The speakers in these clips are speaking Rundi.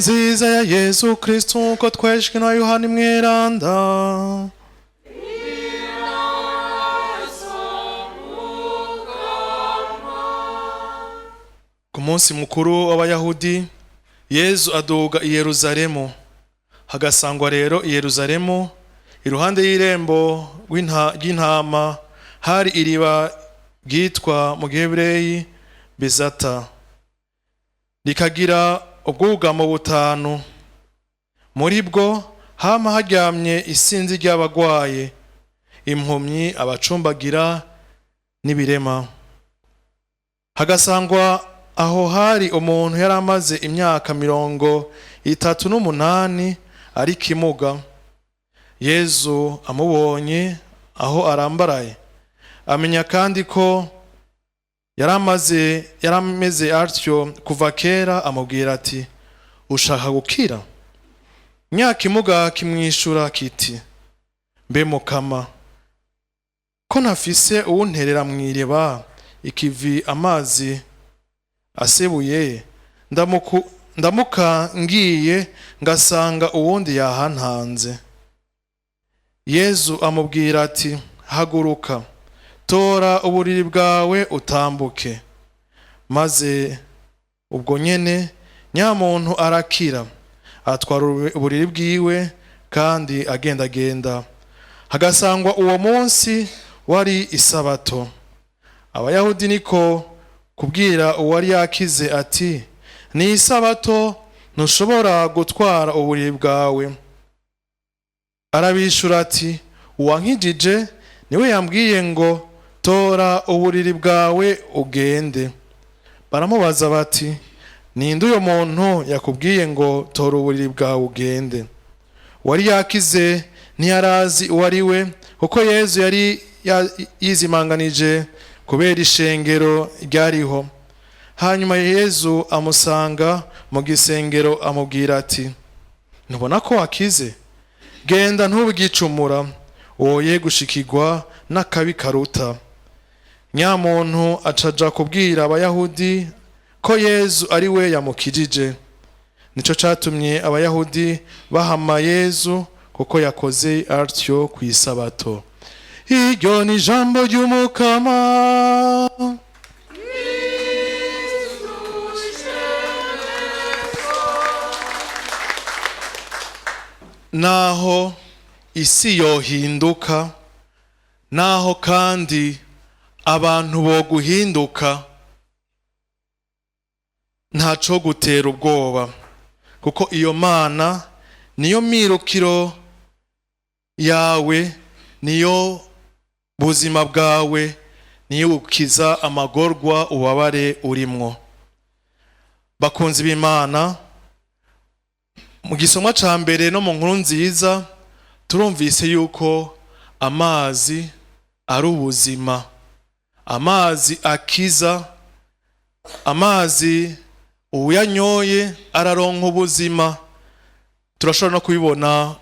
Nziza ya Yezu Kristu uko tweshwe na Yohani Mweranda. Ku munsi mukuru w'Abayahudi, Yezu aduga i Yeruzalemu. Hagasangwa rero i Yeruzalemu iruhande y'irembo ry'intama hari iriba ryitwa mu Gihebureyi Bezata, rikagira ubwugamo butanu. Muri bwo hama haryamye isinzi ry'abagwaye, impumyi, abacumbagira n'ibirema. Hagasangwa aho hari umuntu yari amaze imyaka 38 ari kimuga. Yezu amubonye aho arambaraye, amenya kandi ko yarameze atyo kuva kera, amubwira ati: "Ushaka gukira?" Nyakimuga kimwishura kiti: "Mbe Mukama, ko ntafise uwunterera mw'iriba ikivi amazi asebuye, ndamuka ngiye ngasanga uwundi yahantanze." Yezu amubwira ati: "Haguruka, tora uburiri bwawe utambuke." Maze ubwo nyene nyamuntu arakira, atwara uburiri bwiwe kandi agendagenda. Hagasangwa uwo munsi wari isabato. Abayahudi niko kubwira uwari yakize ati: "Ni isabato, ntushobora gutwara uburiri bwawe." Arabishura ati: "Uwankijije niwe yambwiye ngo: 'Tora uburiri bwawe ugende.'" Baramubaza bati: "Ninde uyo muntu yakubwiye ngo: 'Tora uburiri bwawe ugende'?" Uwari yakize ntiyarazi uwo ari we, kuko Yezu yari yizimanganije kubera ishengero ryariho. Hanyuma Yezu amusanga mu gisengero, amubwira ati: "Ntubona ko wakize? Genda, ntubwicumura, woye gushikirwa n'akabi karuta." Nyamuntu acaja kubwira Abayahudi ko Yezu ari we yamukijije. Nico catumye Abayahudi bahama Yezu, kuko yakoze atyo ku isabato. Iryo ni ijambo ry'Umukama. Naho isi yohinduka, naho kandi abantu bo guhinduka, ntaco gutera ubwoba, kuko iyo Mana niyo mirukiro yawe, niyo buzima bwawe, niyo ukiza amagorwa ubabare urimwo. Bakunzi b'Imana, mu gisomwa ca mbere no mu nkuru nziza turumvise yuko amazi ari ubuzima, amazi akiza, amazi uyanyoye araronka ubuzima. Turashobora no kubibona,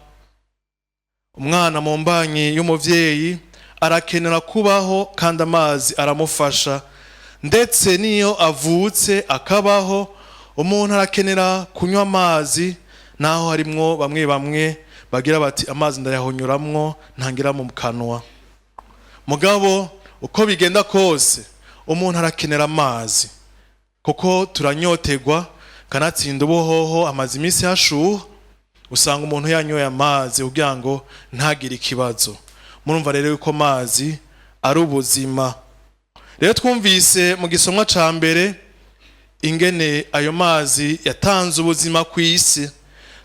umwana mu mbanyi y'umuvyeyi arakenera kubaho, kandi amazi aramufasha. Ndetse n'iyo avutse akabaho, umuntu arakenera kunywa amazi, naho harimwo bamwe bamwe bagira bati: "Amazi ndayahonyuramwo, ntangira mu kanwa." Mugabo uko bigenda kose, umuntu arakenera amazi, kuko turanyotegwa. Kanatsinda ubuhoho amaze iminsi hashuha, usanga umuntu yanyoye amazi kugira ngo ntagire ikibazo. Murumva rero yuko amazi ari ubuzima. Rero twumvise mu gisomwa ca mbere ingene ayo mazi yatanze ubuzima ku isi.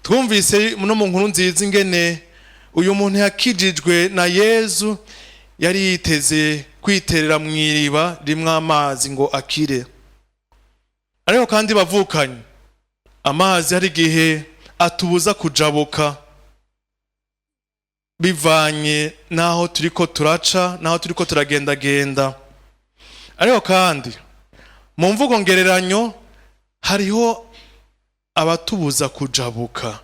Twumvise no mu nkuru nziza ingene uyu muntu yakijijwe na Yezu yari yiteze kwiterera mu iriba rimwe amazi ngo akire. Ariko kandi bavukanye, amazi hari igihe atubuza kujabuka, bivanye n'aho turiko turaca, n'aho turiko turagendagenda. Ariko kandi mu mvugo ngereranyo, hariho abatubuza kujabuka,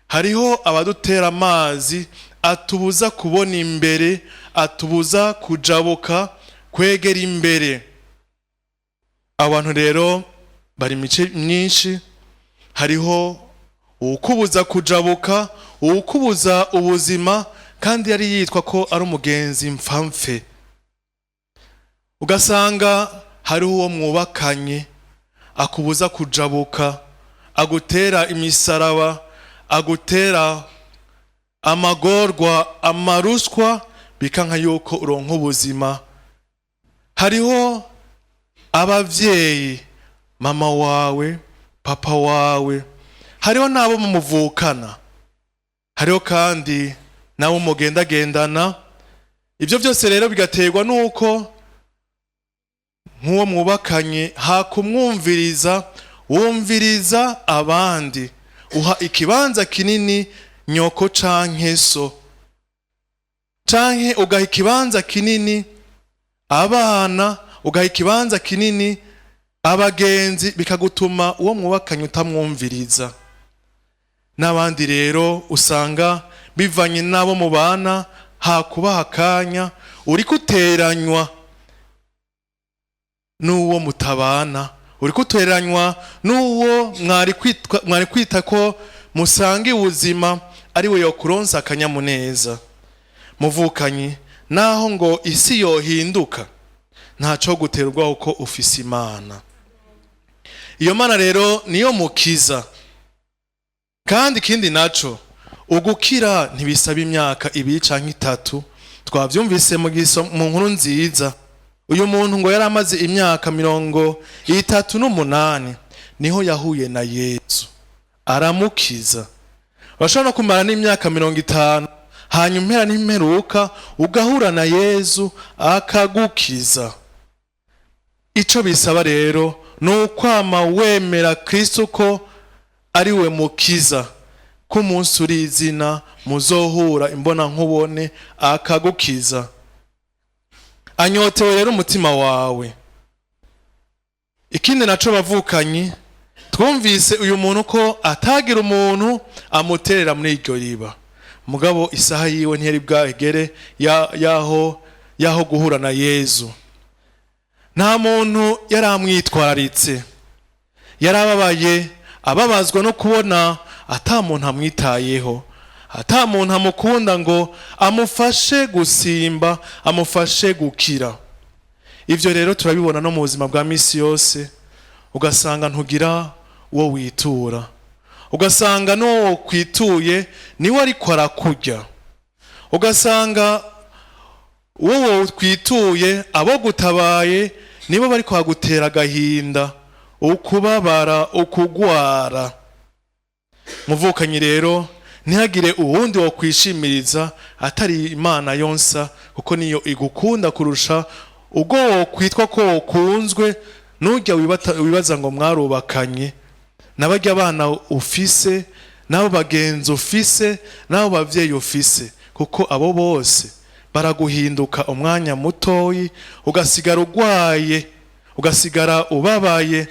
hariho abadutera amazi atubuza kubona imbere, atubuza kujabuka, kwegera imbere. Abantu rero bari imice myinshi. Hariho uwukubuza kujabuka, uwukubuza ubuzima, kandi yari yitwa ko ari umugenzi mfamfe. Ugasanga hariho uwo mwubakanye akubuza kujabuka, agutera imisaraba, agutera amagorwa, amaruswa, bikanka yuko uronka ubuzima. Hariho abavyeyi, mama wawe, papa wawe, hariho n'abo mumuvukana, hariho kandi n'abo mugendagendana. Ibyo byose rero bigaterwa n'uko nk'uwo mwubakanye hakumwumviriza wumviriza abandi, uha ikibanza kinini nyoko canke so, canke ugaha ikibanza kinini abana, ugaha ikibanza kinini abagenzi, bikagutuma uwo mwubakanye utamwumviriza. N'abandi rero usanga bivanye n'abo mubana, hakubaha akanya uriko uteranywa n'uwo mutabana, uriko uteranywa n'uwo mwari kwita ko musanga ubuzima, ari we yokuronsa akanyamuneza. Muvukanyi, naho ngo isi yohinduka, ntaco guterwa uko ufise Imana. Iyo Mana rero niyo mukiza. Kandi ikindi naco, ugukira ntibisaba imyaka 2 canke 3. Twavyumvise mu nkuru nziza, uyu muntu ngo yari amaze imyaka 38, niho yahuye na Yesu aramukiza. Urashobora no kumara n'imyaka 50, hanyuma impera n'imperuka ugahura na Yesu akagukiza. Ico bisaba rero ni ukwama wemera Kristo ko ari we mukiza, ko umunsi uri izina muzohura imbona nkubone akagukiza. Anyotewe rero umutima wawe. Ikindi naco bavukanyi, twumvise uyu muntu ko atagira umuntu amuterera muri iryo riba, mugabo isaha yiwe ntiyari bwagere yaho guhura na Yezu. Nta muntu yari amwitwararitse, yarababaye, ababazwa no kubona ata muntu amwitayeho, ata muntu amukunda ngo amufashe gusimba, amufashe gukira. Ivyo rero turabibona no mu buzima bwa misi yose. Ugasanga ntugira uwo witura, ugasanga n'uwo kwituye niwe ariko arakurya, ugasanga uwo kwituye, abo gutabaye, nibo bari kwagutera agahinda, ukubabara, ukugwara. Muvukanyi rero, ntihagire uwundi wo kwishimiriza atari Imana yonsa, kuko niyo igukunda kurusha ubwo wokwitwa ko wokunzwe nujya wibaza ngo mwarubakanye, n'abarya abana ufise, n'abo bagenzi ufise, n'abo bavyeyi ufise, kuko abo bose baraguhinduka umwanya mutoyi, ugasigara ugwaye, ugasigara ubabaye,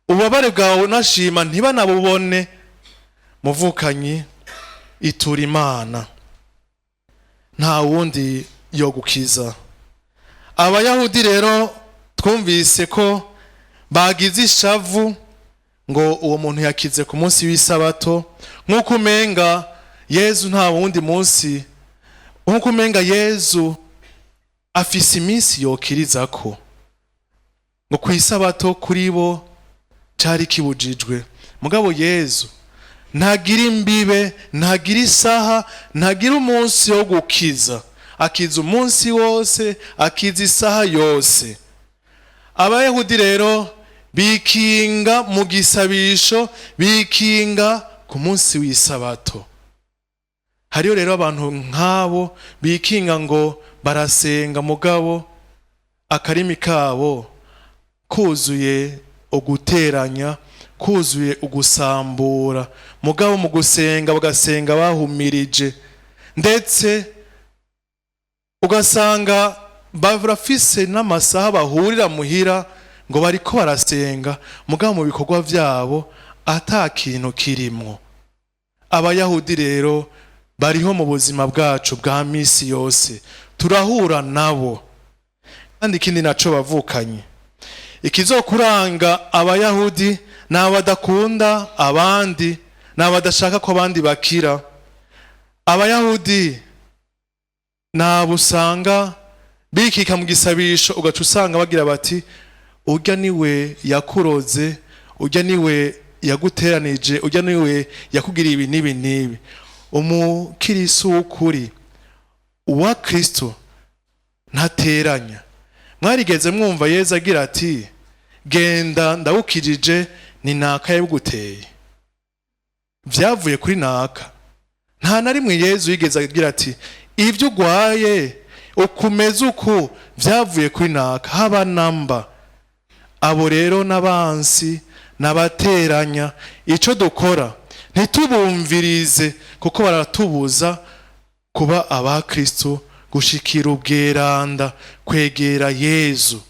ububabare bwawe unashima ntibanabubone. Muvukanyi, itura Imana, nta wundi yogukiza. Abayahudi rero twumvise ko bagize ishavu ngo uwo muntu yakize ku munsi w'isabato, nk'uko umenga Yezu nta wundi munsi, nk'uko umenga Yezu afise iminsi yokirizako, ngo ku isabato kuri bo cari kibujijwe. Mugabo Yezu ntagira imbibe, ntagira isaha, ntagira umunsi wo gukiza, akiza umunsi wose, akiza isaha yose. Abayahudi rero bikinga mu gisabisho, bikinga ku munsi w'isabato. Hariyo rero abantu nk'abo bikinga ngo barasenga, mugabo akarimi kabo kuzuye uguteranya, kuzuye ugusambura, mugabo mu gusenga bagasenga bahumirije, ndetse ugasanga barafise n'amasaha bahurira muhira ngo bariko barasenga, mugabo mu bikorwa vyabo ata kintu kirimwo. Abayahudi rero bariho mu buzima bwacu bwa misi yose, turahura nabo. Kandi ikindi naco bavukanye, ikizokuranga abayahudi Ni abadakunda abandi, ni abadashaka ko abandi bakira. Abayahudi ni abo usanga bikika mu gisabisho, ugaca usanga bagira bati: "Urya niwe yakuroze, urya niwe yaguteranije, urya niwe yakugiriye ibi n'ibi n'ibi." Umukirisu w'ukuri, uwa Kristo, ntateranya. Mwarigeze mwumva Yezu agira ati: "Genda, ndawukijije, ni naka yabiguteye, vyavuye kuri naka"? Nta na rimwe Yezu yigeze agira ati: "Ibyo ugwaye, ukumeze uku, vyavuye kuri naka." Haba namba. Abo rero n'abansi, n'abateranya. Ico dukora, ntitubumvirize, kuko baratubuza kuba abakristo, gushikira ubweranda, kwegera Yezu.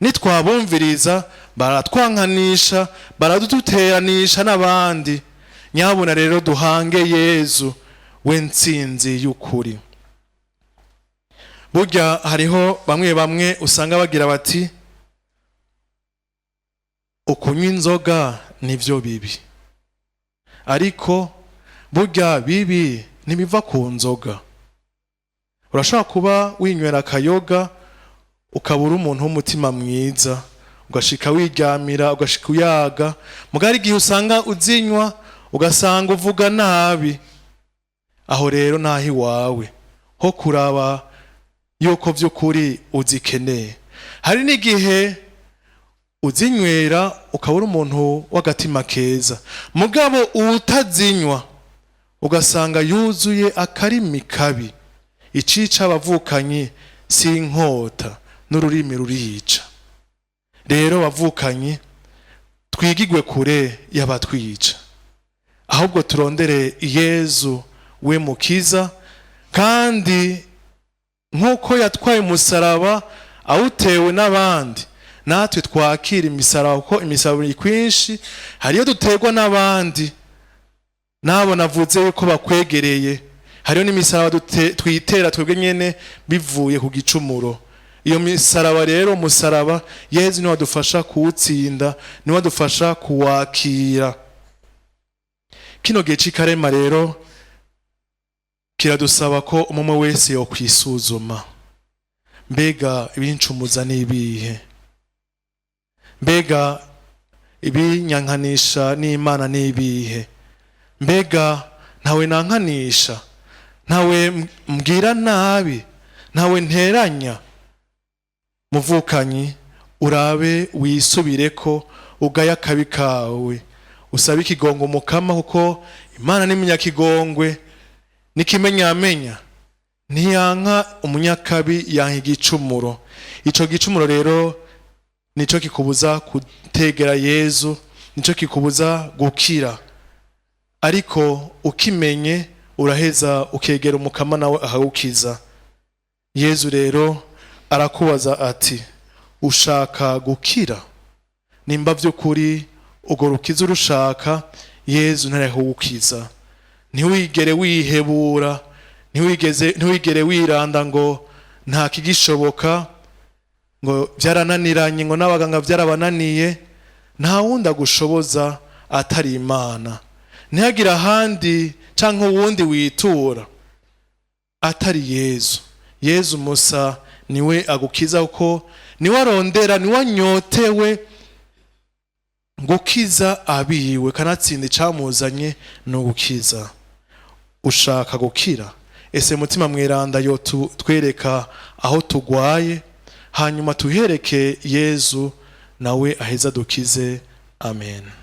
Nitwabumviriza, baratwankanisha, baraduteteranisha n'abandi. Nyabuna rero duhange Yezu, we ntsinzi y'ukuri. Burya hariho bamwe bamwe usanga bagira bati: "Ukunywa inzoga nivyo bibi." Ariko burya bibi ntibiva ku nzoga. Urashobora kuba winywera akayoga, ukaba uri umuntu w'umutima mwiza, ugashika wiryamira, ugashika uyaga. Mugari igihe usanga uzinywa, ugasanga uvuga nabi. Aho rero naho iwawe ho kuraba yuko vy'ukuri uzikeneye. Hari n'igihe uzinywera ukaba uri umuntu w'agatima keza, mugabo utazinywa ugasanga yuzuye akarimi kabi. Icica abavukanyi si inkota, n'ururimi rurica. Rero bavukanyi, twigigwe kure y'abatwica, ahubwo turondere Yezu, we mukiza. Kandi nk'uko yatwaye umusaraba awutewe n'abandi, natwe twakira imisaraba, kuko imisaraba ni kwinshi. Hariyo duterwa n'abandi, nabo navuze yuko bakwegereye. Hariyo n'imisaraba twitera twebwe nyene bivuye ku gicumuro. Iyo misaraba rero, umusaraba, Yezu niwe adufasha kuwutsinda, niwe adufasha kuwakira. Kino gihe c'ikarema rero kiradusaba ko umwe wese yokwisuzuma: mbega ibincumuza n'ibihe? Mbega ibinyankanisha n'Imana n'ibihe? Mbega ntawe nankanisha, ntawe mbwira nabi, ntawe nteranya? Muvukanyi, urabe wisubireko, ugaye akabi kawe, usabe ikigongo Umukama, kuko Imana n'iminyakigongwe n'ikimenyamenya, ntiyanka umunyakabi, yanka igicumuro. Ico gicumuro rero nico kikubuza kutegera Yezu, nico kikubuza gukira. Ariko ukimenye, uraheza ukegera Umukama, nawe akawukiza. Yezu rero arakubaza ati: "Ushaka gukira?" Nimba by'ukuri urwo rukiza urushaka, Yezu ntarekugukiza. Ntiwigere wihebura, ntiwigere wiranda ngo nta kigishoboka, ngo byarananiranye, ngo n'abaganga byarabananiye. Nta wundi agushoboza atari Imana. Ntihagire ahandi canke uwundi witura atari Yezu. Yezu musa niwe agukiza, kuko niwe arondera, niwe anyotewe gukiza abiwe. Kanatsinda icamuzanye ni ugukiza. Ushaka gukira? Ese Mutima Mweranda yo twereka aho tugwaye, hanyuma tuhereke Yezu, nawe aheza dukize. Amen.